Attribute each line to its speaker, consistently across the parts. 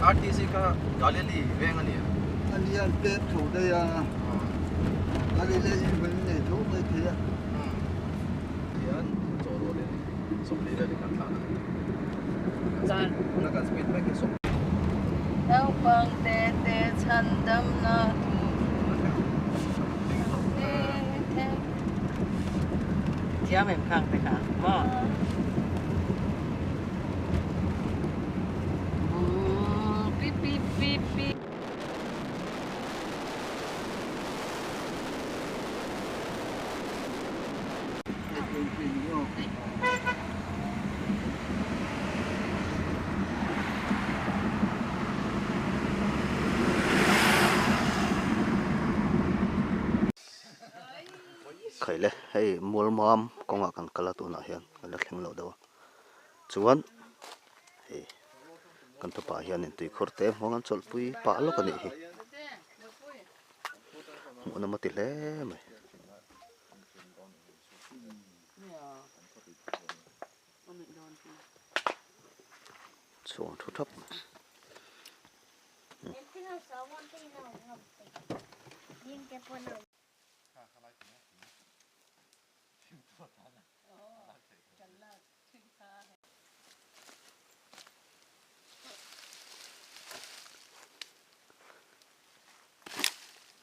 Speaker 1: RTC kha Galili veng a ni em?
Speaker 2: A ni an pek tho daih a, Galilei in van nei tho mai thei a.
Speaker 1: Hian chaw rualin 40 velin kan tlan a, kan speed tuna kan speed mek hi 40.
Speaker 3: Naupang te te chhan damna tur Thiam em khang te kha maw?
Speaker 4: Khaile hei mualmam kawngah kan kal a tunah hian kan la thleng loh deuh a chuan hei kan tupa hianin tuikhur te hmang an chawlhpui pah lawk a nih hi hmuh nawm a ti hle mai. Chhuang thu thap mai.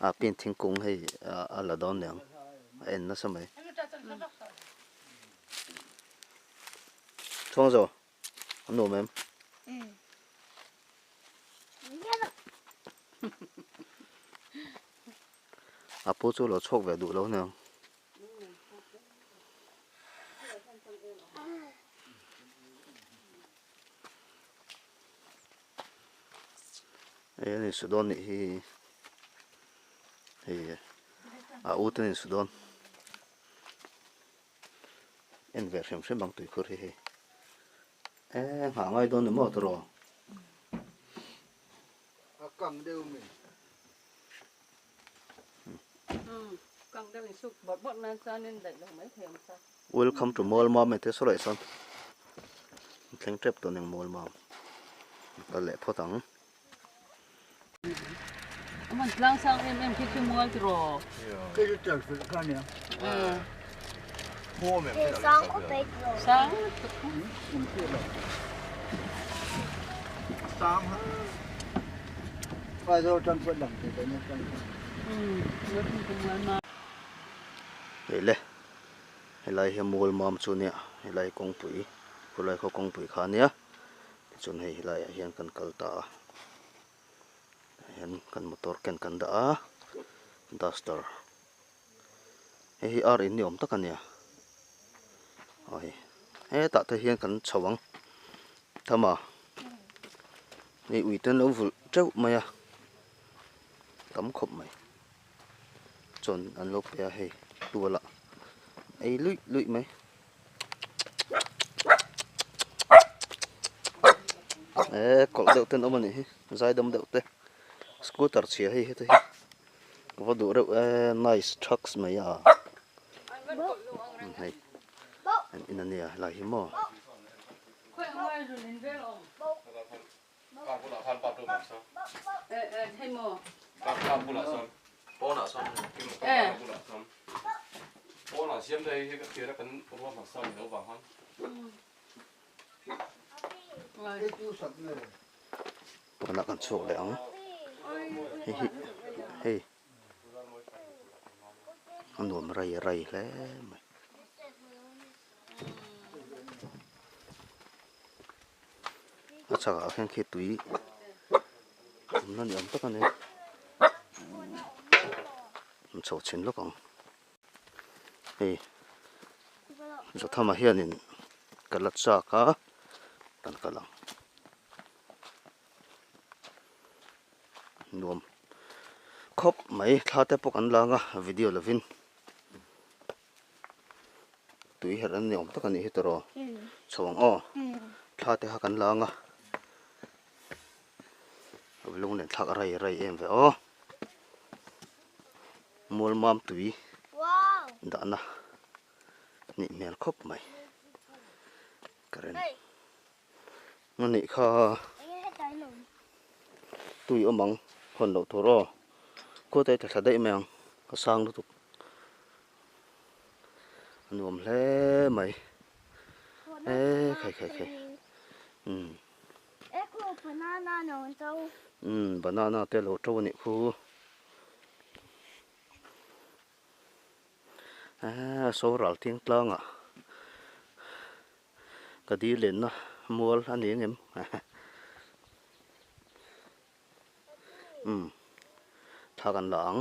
Speaker 4: A pin thingkung hei a la dawn niang a en nasa mai. Chhuang zo a nuam em? A pu chu lo chhuak ve duh lo niang. Hei an insu dawn nih hi hei a u te an insu dawn en ve hrim hrim ang tuikhur hi hei e nghah ngai dawn ni maw tawrh aw.
Speaker 2: A kang deuh mai.
Speaker 4: Welcome to Mualmam te saw leh sawn thleng tep tawh ning Mualmam kal leh phawt ang. Hei le helai hi mual mam chu nia helai kawngpui khawlai khaw kawngpui kha ania tichuan hei helaiah hian kan kal ta a tah hian kan motor ken kan dah a duster hei hi ar in ni awm tak ania aw hei hetah te hian kan chho ang thama hei ui te an lo vulh teuh mai a tam khawp mai chuan an lo pe a hei tual ah ei luih luih mai. Eee kawlh deuh te an awm a nih hi zaidam deuh te scooter chhia hei heta hi ka va duh reuh e nice trucks mai a hei an in a nia helai hi maw. Pawnah kan chhuak leh ang hei hi hei a nuam rai rai hle mai. A chhakah khian khi tui awmna ni awm tak a ni an chho chhin lawk ang hei Zothama hianin ka la chak a kan kal ang nuam khawp mai thla te pawh kan lang a video lovin. Tui herh an ni awm tak a nih hi tawh rawh chho ang aw thla te kha kan la ang a lung nen thlak a rai rai em ve aw mual mam tui dahna nih hmel khawp mai current a nih kha. Tui awm ang hawn loh tur aw. Khuate a tla thla daih mai ang a sang lutuk. A nuam hle mai. E khai khai khai. Umm. Umm banana te lo to a nih khu. Eee saw ral tling tlang ah ka dil lenna mual a ni ang em umm thla kan la ang.